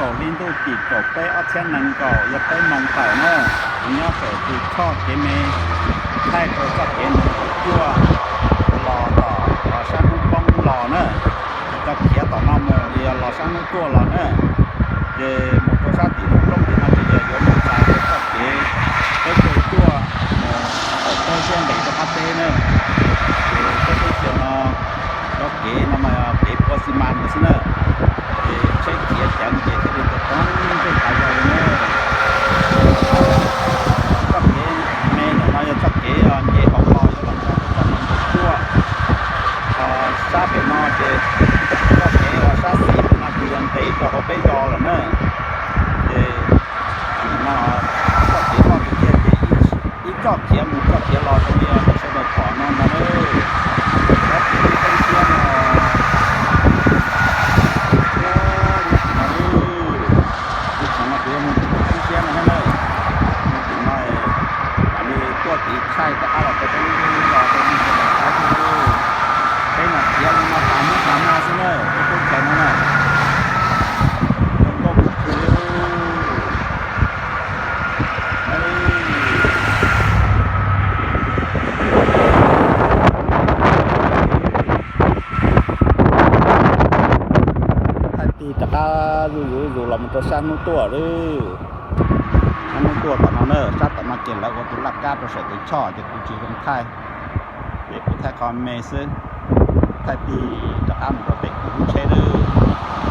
Hli ntuj tim kaum peb ob txhiab nees nkaum yog peb moos tawm na, kuv nyob saum tus choj kev me thaij rau txoj kev mus cuaj los tom sab hnub poob los na, cov khiav tom no mus yog los sab hnub tuaj los na. Ces mus rau sab tim lub roob tim no ces yog yuav mus txais rau txoj kev peb caug cuaj mus tawm teb thiab nqis rau qab teb na. Ces peb teb chaws no cov kev no mas kev pua xi mas no xwb na. Ces tsheb khiav ceev ces thiaj li tau poob ntsej tav zog li na. Txoj kev me ntawm no yog txoj kev nce hauv los yuav los rau txoj kev mus cuaj. Ho sab pem no ces txoj kev uas sab xis pem no ces yog nqis rau hauv peb zos lawm na. Ces no txoj kev loj tiag tiag ces ib txoj khiav mus txoj khiav los rau li uas nej sawv daws pom no ntag na. Cov kev lub teb siab no, lub tim no, lub tim no kuv yuav mus tim lub teb siab no thiab na. Mus tim no mam li tuaj tiv thaij rov qab los rau peb lub zos rau nej sawv daws saib thiab. Peb mas khiav li no tas hnub tas hmo xwb na, peb teb chaws no na. Zoo nkauj kawg li. Thaij tig rov qab zuj zus zus los mus rau sab hnub tuaj lawm. Sab hnub tuaj tom no na, sab tom no ces lawv ua tus laj kab rau saum tus choj ces kuv tsis zoo thaij, ces kuv thaij qhov me xwb. Thaij tig rov qab mus rau pem kuv lub tsheb lawm.